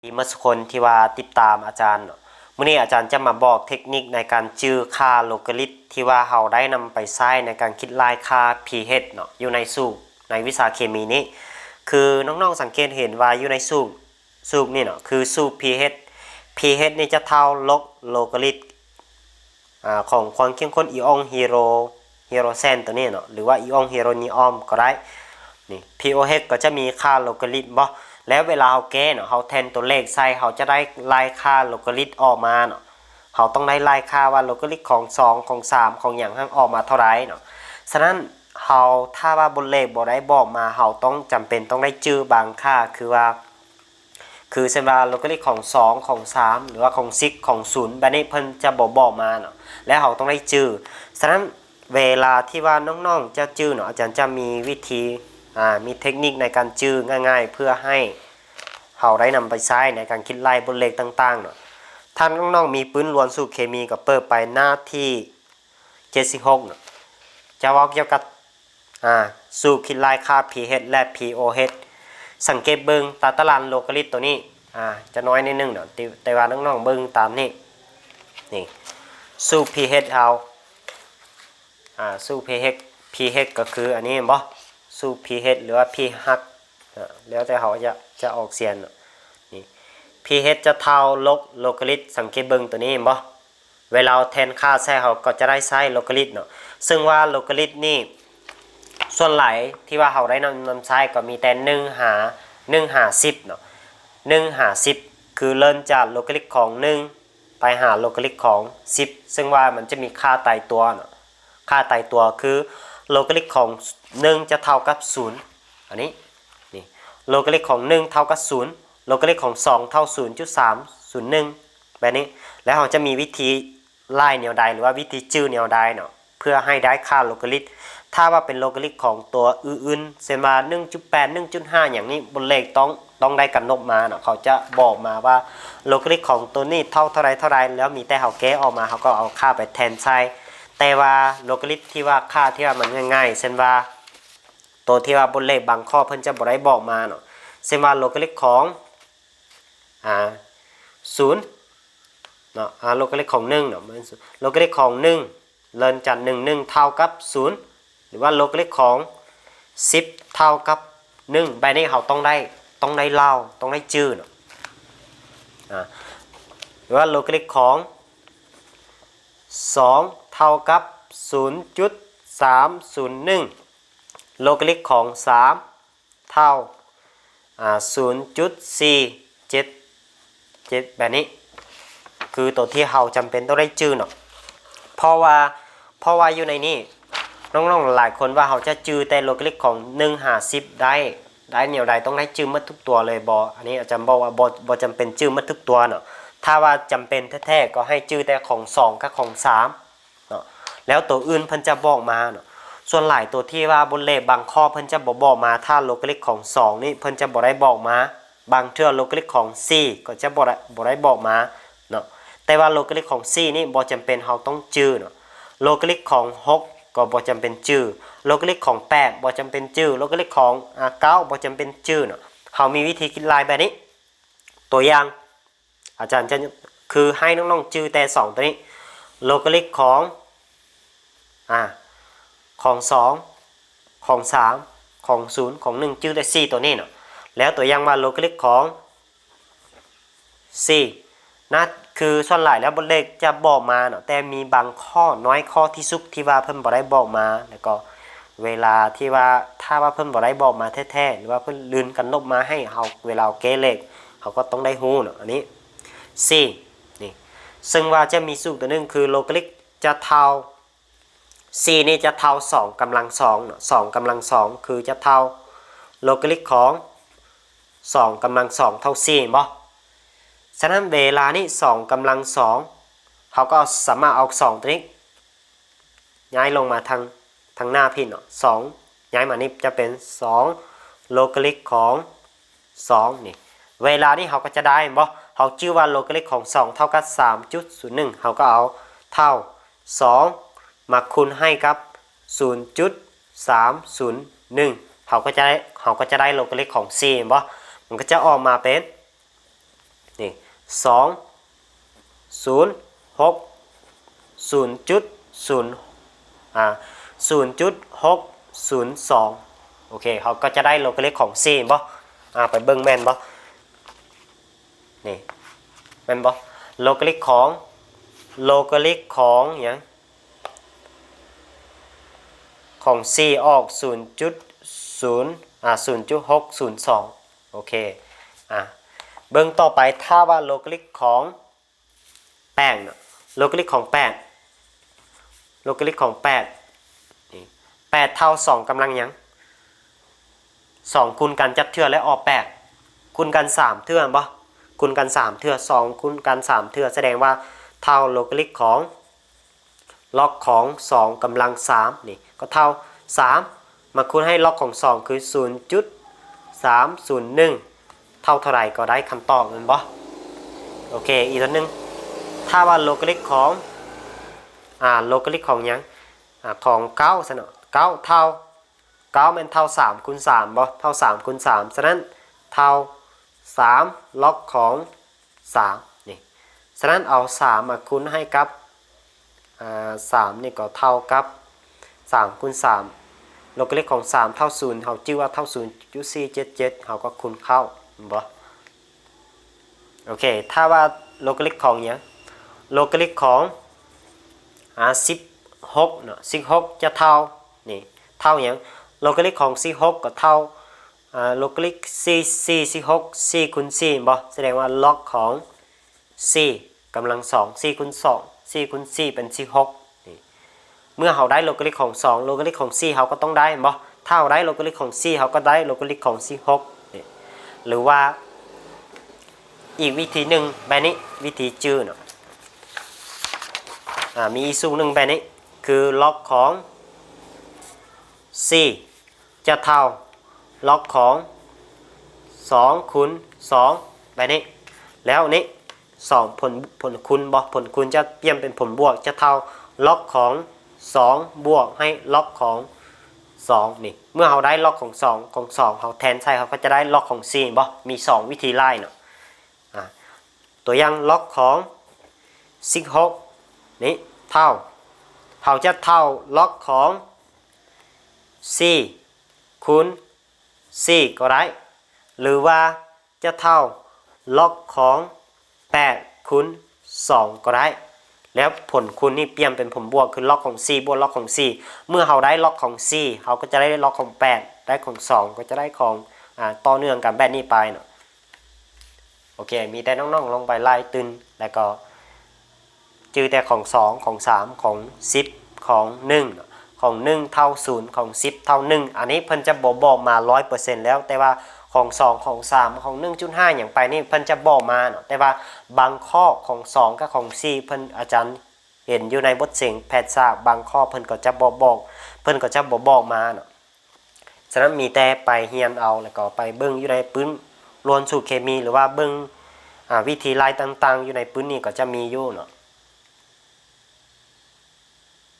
ດີໝົດທຸກຄົນທີ່ວ່າຕິດຕາມອາຈານເນາະ. ມື້ນີ້ອາຈານຈະມາບອກເທັກນິກໃນການຈື່ຄ່າໂລກາລິດ ທີ່ວ່າເຮົາໄດ້ນຳໄປໃຊ້ໃນການຄິດລາຍຄ່າ pH ເນາະ ຢູ່ໃນສູດໃນວິຊາເຄມີນີ້. ຄືນ້ອງໆສັງເກດເຫັນວ່າຢູ່ໃນສູດ ສູດນີ້ເນາະ ຄືສູດ pH pH ນີ້ຈະເທົ່າລົບໂລກາລິດ ອາ ຂອງຄວາມເຂັ້ມຂຸ້ນອີອອນຮີໂຣ ຮີໂຣແຊນໂຕນີ້ເນາະ ຫຼືວ່າອີອອນຮີໂຣນີອອມກໍໄດ້. ນີ້ pOH ກໍຈະມີຄ່າໂລກາລິດບໍ່ ແລ້ວເວລາເຮົາແກ້ເນາະ ເຮົາແທນຕົວເລກໃສ່ ເຮົາຈະໄດ້ລາຍຄ່າໂລກາລິດອອກມາເນາະ. ເຮົາຕ້ອງໄດ້ລາຍຄ່າວ່າໂລກາລິດຂອງສອງ ຂອງສາມ ຂອງຫຍັງຫັ້ນອອກມາເທົ່າໃດເນາະ. ສະນັ້ນເຮົາ ຖ້າວ່າບົດເລກບໍ່ໄດ້ບອກມາ ເຮົາຕ້ອງ ຈຳເປັນຕ້ອງໄດ້ຈື່ບາງຄ່າ ຄືວ່າ ຄືເຊັ່ນວ່າໂລກາລິດຂອງສອງ ຂອງສາມ ຫຼືວ່າຂອງສິບ ຂອງສູນ ແບບນີ້ເພິ່ນຈະບໍ່ບອກມາເນາະ ແລະເຮົາຕ້ອງໄດ້ຈື່. ສະນັ້ນເວລາທີ່ວ່ານ້ອງໆຈະຈື່ເນາະ ອາຈານຈະມີວິທີ ອາ ມີເທັກນິກໃນການຈື່ງ່າຍໆ ເພື່ອໃຫ້ເຮົາໄດ້ນຳໄປໃຊ້ໃນການຄິດໄລ່ບົດເລກຕ່າງໆເນາະ. ຖ້ານ້ອງໆມີປຶ້ມລວມສູດເຄມີ ກໍເປີດໄປໜ້າທີ ເຈັດສິບຫົກເນາະ ຈະເວົ້າກ່ຽວກັບ ອາ ສູດຄິດລາຍຄ່າ pH ແລະ pOH. ສັງເກດເບິ່ງຕາຕະລາງໂລກາລິດໂຕນີ້ ອາ ຈະນ້ອຍໜ້ອຍໜຶ່ງເນາະ ແຕ່ ແຕ່ວ່ານ້ອງໆເບິ່ງຕາມນີ້ ນີ້ ສູດ pH ເຮົາ ອາ ສູດ pH pH ກໍຄືອັນນີ້ແມ່ນບໍ່? ສູດ pH ຫຼືວ່າ pH ອາ ແລ້ວແຕ່ເຮົາຈະ ຈະອອກສຽງເນາະ. ນີ້ pH ຈະເທົ່າລົບໂລກາລິດ ສັງເກດເບິ່ງໂຕນີ້ແມ່ນບໍ່? ເວລາເຮົາແທນຄ່າໃສ່ ເຮົາກໍຈະໄດ້ໃຊ້ໂລກາລິດເນາະ ເຊິ່ງວ່າໂລກາລິດນີ້ ສ່ວນຫຼາຍທີ່ວ່າເຮົາໄດ້ນຳ ນຳໃຊ້ກໍມີແຕ່ໜຶ່ງຫາ ໜຶ່ງຫາສິບເນາະ ໜຶ່ງຫາສິບ ຄືເລີ່ມຈາກໂລກາລິດຂອງໜຶ່ງໄປຫາໂລກາລິດຂອງສິບ ເຊິ່ງວ່າມັນຈະມີຄ່າຕາຍຕົວເນາະ. ຄ່າຕາຍຕົວຄືໂລກາລິດຂອງໜຶ່ງຈະເທົ່າກັບສູນ ອັນນີ້ ນີ້ ໂລກາລິດຂອງໜຶ່ງເທົ່າກັບສູນ ໂລກາລິດຂອງສອງເທົ່າສູນຈຸດສາມສູນໜຶ່ງ ແບບນີ້. ແລ້ວເຮົາຈະມີວິທີ ໄລ່ແນວໃດ ຫຼືວ່າວິທີຈື່ແນວໃດເນາະ ເພື່ອໃຫ້ໄດ້ຄ່າໂລກາລິດ. ຖ້າວ່າເປັນໂລກາລິດຂອງຕົວອື່ນໆ ເຊັ່ນວ່າ ໜຶ່ງຈຸດແປດ ໜຶ່ງຈຸດຫ້າ ຫຍັງນີ້ ບົດເລກຕ້ອງ ຕ້ອງໄດ້ກຳນົດມາເນາະ ເຂົາຈະບອກມາວ່າໂລກາລິດຂອງຕົວນີ້ເທົ່າເທົ່າໃດເທົ່າໃດ ແລ້ວມີແຕ່ເຮົາແກ້ອອກມາ ເຮົາກໍເອົາຄ່າໄປແທນໃສ່. ແຕ່ວ່າໂລກາລິດທີ່ວ່າ ຄ່າທີ່ວ່າມັນງ່າຍໆ ເຊັ່ນວ່າ ໂຕທີ່ວ່າບົດເລກບາງຂໍ້ເພິ່ນຈະບໍ່ໄດ້ບອກມາເນາະ ເຊັ່ນວ່າໂລກາລິດຂອງ ອາ ສູນເນາະ ອາ ໂລກາລິດຂອງໜຶ່ງເນາະ ໂລກາລິດຂອງໜຶ່ງ ເລີ່ມຈາກໜຶ່ງ ໜຶ່ງເທົ່າກັບສູນ ຫຼືວ່າໂລກາລິດຂອງສິບເທົ່າກັບໜຶ່ງ ແບບນີ້ເຮົາຕ້ອງໄດ້ ຕ້ອງໄດ້ເລົ່າ ຕ້ອງໄດ້ຈື່ເນາະ. ອາ ຫຼືວ່າໂລກາລິດຂອງສອງເທົ່າກັບສູນຈຸດສາມສູນໜຶ່ງ ໂລກາລິດຂອງສາມ ເທົ່າ ອາ ສູນຈຸດສີ່ເຈັດເຈັດ ແບບນີ້ ຄືໂຕທີ່ເຮົາຈຳເປັນຕ້ອງໄດ້ຈື່ເນາະ. ເພາະວ່າ ເພາະວ່າຢູ່ໃນນີ້ ນ້ອງໆຫຼາຍຄົນວ່າເຮົາຈະຈື່ແຕ່ໂລກາລິດຂອງໜຶ່ງຫາສິບໄດ້ ໄດ້ແນວໃດ ຕ້ອງໄດ້ຈື່ໝົດທຸກຕົວເລີຍບໍ? ອັນນີ້ອາຈານບອກວ່າບໍ່ ບໍ່ຈຳເປັນຈື່ໝົດທຸກຕົວເນາະ. ຖ້າວ່າຈຳເປັນແທ້ໆ ກໍໃຫ້ຈື່ແຕ່ຂອງສອງກັບຂອງສາມ ເນາະ ແລ້ວໂຕອື່ນເພິ່ນຈະບອກມາເນາະ. ສ່ວນຫຼາຍໂຕທີ່ວ່າບົດເລກບາງຂໍ້ເພິ່ນຈະບໍ່ບອກມາ ຖ້າໂລກາລິດຂອງສອງນີ້ເພິ່ນຈະບໍ່ໄດ້ບອກມາ. ບາງເທື່ອໂລກາລິດຂອງສີ່ກໍຈະບໍ່ໄດ້ ບໍ່ໄດ້ບອກມາເນາະ. ແຕ່ວ່າໂລກາລິດຂອງສີ່ນີ້ບໍ່ຈຳເປັນເຮົາຕ້ອງຈື່ເນາະ. ໂລກາລິດຂອງຫົກກໍບໍ່ຈຳເປັນຈື່. ໂລກາລິດຂອງແປດບໍ່ຈຳເປັນຈື່. ໂລກາລິດຂອງ ອາ ເກົ້າບໍ່ຈຳເປັນຈື່ເນາະ. ເຮົາມີວິທີຄິດໄລ່ແບບນີ້. ຕົວຢ່າງ ອາຈານຈະ ຄືໃຫ້ນ້ອງໆຈື່ແຕ່ສອງໂຕນີ້ ໂລກາລິດຂອງ ອາ ຂອງສອງ ຂອງສາມ ຂອງສູນ ຂອງໜຶ່ງ ຈື່ແຕ່ສີ່ໂຕນີ້ເນາະ. ແລ້ວຕົວຢ່າງວ່າໂລກາລິດຂອງສີ່ນະ ຄືສ່ວນຫຼາຍແລ້ວບົດເລກຈະບອກມາເນາະ ແຕ່ມີບາງຂໍ້ ນ້ອຍຂໍ້ທີ່ສຸດທີ່ວ່າເພິ່ນບໍ່ໄດ້ບອກມາ. ແລ້ວກໍເວລາທີ່ວ່າ ຖ້າວ່າເພິ່ນບໍ່ໄດ້ບອກມາແທ້ໆ ຫຼືວ່າເພິ່ນລື່ນກຳນົດມາໃຫ້ເຮົາ ເວລາເຮົາແກ້ເລກ ເຮົາກໍຕ້ອງໄດ້ຮູ້ເນາະ ອັນນີ້ ສີ່ ນີ້ ເຊິ່ງວ່າຈະມີສູດຕົວໜຶ່ງ ຄືໂລກາລິດຈະເທົ່າ ສີ່ນີ້ຈະເທົ່າສອງກຳລັງສອງເນາະ ສອງກຳລັງສອງ ຄືຈະເທົ່າໂລກາລິດຂອງສອງກຳລັງສອງເທົ່າສີ່ ແມ່ນບໍ່? ສະນັ້ນເວລານີ້ສອງກຳລັງສອງ ເຮົາກໍສາມາດເອົາສອງຕົວນີ້ ຍ້າຍລົງມາທາງ ທາງໜ້າພີ້ເນາະ ສອງ ຍ້າຍມານີ້ຈະເປັນສອງໂລກາລິດຂອງສອງນີ້. ເວລານີ້ເຮົາກໍຈະໄດ້ ແມ່ນບໍ່? ເຮົາຈື່ວ່າໂລກາລິດຂອງສອງເທົ່າກັບສາມຈຸດສູນໜຶ່ງ ເຮົາກໍເອົາເທົ່າສອງມາຄູນໃຫ້ກັບສູນຈຸດສາມສູນໜຶ່ງ ເຮົາກໍຈະໄດ້ ເຮົາກໍຈະໄດ້ໂລກາລິດຂອງສີ່ ແມ່ນບໍ່? ມັນກໍຈະອອກມາເປັນ ນີ້ ສອງ ສູນ ຫົກ ສູນຈຸດສູນ ອ່າ ສູນຈຸດຫົກສູນສອງ ໂອເຄ ເຮົາກໍຈະໄດ້ໂລກາລິກຂອງສີ່ ເຫັນບໍ່? ອ່າ ໄປເບິ່ງແມ່ນບໍ່? ນີ້ ແມ່ນບໍ່? ໂລກາລິກຂອງ ໂລກາລິກຂອງຫຍັງ? ຂອງສີ່ອອກສູນຈຸດສູນ ອ່າ ສູນຈຸດຫົກສູນສອງ ໂອເຄ ອ່າ ເບິ່ງຕໍ່ໄປ ຖ້າວ່າໂລກາລິກຂອງແປດເນາະ ໂລກາລິກຂອງແປດ ໂລກາລິກຂອງແປດ ນີ້ ແປດເທົ່າສອງກຳລັງຫຍັງ? ສອງຄູນກັນຈັກເທື່ອແລ້ວອອກແປດ? ຄູນກັນສາມເທື່ອ ແມ່ນບໍ່? ຄູນກັນສາມເທື່ອ ສອງຄູນກັນສາມເທື່ອ ສະແດງວ່າເທົ່າໂລກາລິກຂອງ ລັອກຂອງສອງກຳລັງສາມ ນີ້ກໍເທົ່າສາມ ມາຄູນໃຫ້ລັອກຂອງສອງຄືສູນຈຸດສາມສູນໜຶ່ງ ເທົ່າເທົ່າໃດກໍໄດ້ຄຳຕອບ ແມ່ນບໍ່? ໂອເຄ ອີກຕົວໜຶ່ງ ຖ້າວ່າໂລກາລິກຂອງ ອ່າ ໂລກາລິກຂອງຫຍັງ? ອ່າ ຂອງເກົ້າຊັ້ນເນາະ ເກົ້າເທົ່າ ເກົ້າແມ່ນເທົ່າສາມຄູນສາມບໍ່? ເທົ່າສາມຄູນສາມ ສະນັ້ນເທົ່າສາມລັອກຂອງສາມ ນີ້ ສະນັ້ນເອົາສາມມາຄູນໃຫ້ກັບ ອ່າ ສາມນີ້ກໍເທົ່າກັບສາມຄູນສາມ ໂລກາລິກຂອງສາມເທົ່າສູນ ເຮົາຈື່ວ່າເທົ່າສູນຈຸດສີ່ເຈັດເຈັດ ເຮົາກໍຄູນເຂົ້າ ແມ່ນບໍ່? ໂອເຄ ຖ້າວ່າໂລກາລິກຂອງຫຍັງ? ໂລກາລິກຂອງ ອ່າ ສິບຫົກເນາະ ສິບຫົກຈະເທົ່າ ນີ້ ເທົ່າຫຍັງ? ໂລກາລິກຂອງສິບຫົກກໍເທົ່າ ອ່າ ໂລກາລິກສີ່ ສີ່ສິບຫົກ ສີ່ຄູນສີ່ ແມ່ນບໍ່? ສະແດງວ່າລັອກຂອງສີ່ກຳລັງສອງ ສີ່ຄູນສອງ ສີ່ຄູນສີ່ເປັນສິບຫົກ ນີ້ ເມື່ອເຮົາໄດ້ໂລກາລິກຂອງສອງ ໂລກາລິກຂອງສີ່ເຮົາກໍຕ້ອງໄດ້ ແມ່ນບໍ່? ຖ້າເຮົາໄດ້ໂລກາລິກຂອງສີ່ ເຮົາກໍໄດ້ໂລກາລິກຂອງສິບຫົກ ນີ້ ຫຼືວ່າອີກວິທີໜຶ່ງແບບນີ້ ວິທີຈື່ເນາະ ອ່າ ມີອີກສູດໜຶ່ງແບບນີ້ ຄືລັອກຂອງສີ່ ຈະເທົ່າລັອກຂອງສອງຄູນສອງ ແບບນີ້ ແລ້ວນີ້ສອງ ຜົນ ຜົນຄູນບໍ່ ຜົນຄູນຈະປ່ຽນເປັນຜົນບວກ ຈະເທົ່າລັອກຂອງສອງບວກໃຫ້ລັອກຂອງສອງ ນີ້ ເມື່ອເຮົາໄດ້ລັອກຂອງສອງ ຂອງສອງ ເຮົາແທນໃສ່ ເຮົາກໍຈະໄດ້ລັອກຂອງສີ່ ແມ່ນບໍ່? ມີສອງວິທີໄລ່ເນາະ ອ່າ ຕົວຢ່າງລັອກຂອງສິບຫົກ ນີ້ເທົ່າ ເຮົາຈະເທົ່າລັອກຂອງສີ່ຄູນສີ່ກໍໄດ້ ຫຼືວ່າຈະເທົ່າລັອກຂອງແປດຄູນສອງກໍໄດ້ ແລ້ວຜົນຄູນນີ້ປ່ຽນເປັນຜົນບວກ ຄືລັອກຂອງສີ່ບວກລັອກຂອງສີ່ ເມື່ອເຮົາໄດ້ລັອກຂອງສີ່ ເຮົາກໍຈະໄດ້ລັອກຂອງແປດ ໄດ້ຂອງສອງ ກໍຈະໄດ້ຂອງ ອ່າ ຕໍ່ເນື່ອງກັນແບບນີ້ໄປເນາະ. ໂອເຄ ມີແຕ່ນ້ອງໆ ລອງໄປໄລ່ຕື່ມ ແລ້ວກໍຈື່ແຕ່ຂອງສອງ ຂອງສາມ ຂອງສິບ ຂອງໜຶ່ງ ຂອງໜຶ່ງເທົ່າສູນ ຂອງສິບເທົ່າໜຶ່ງ ອັນນີ້ເພິ່ນຈະບໍ່ບອກມາຮ້ອຍເປີເຊັນແລ້ວ ແຕ່ວ່າຂອງສອງ ຂອງສາມ ຂອງໜຶ່ງຈຸດຫ້າຫຍັງໄປນີ້ ເພິ່ນຈະບອກມາເນາະ ແຕ່ວ່າບາງຂໍ້ຂອງສອງກັບຂອງສີ່ ເພິ່ນ ອາຈານເຫັນຢູ່ໃນບົດເສັງແຜດສາກ ບາງຂໍ້ເພິ່ນກໍຈະບໍ່ບອກ ເພິ່ນກໍຈະບໍ່ບອກມາເນາະ. ສະນັ້ນມີແຕ່ໄປຮຽນເອົາ ແລ້ວກໍໄປເບິ່ງຢູ່ໃນປຶ້ມລວນສູດເຄມີ ຫຼືວ່າເບິ່ງ ອ່າ ວິທີໄລ່ຕ່າງໆ ຢູ່ໃນປຶ້ມນີ້ກໍຈະມີຢູ່ເນາະ.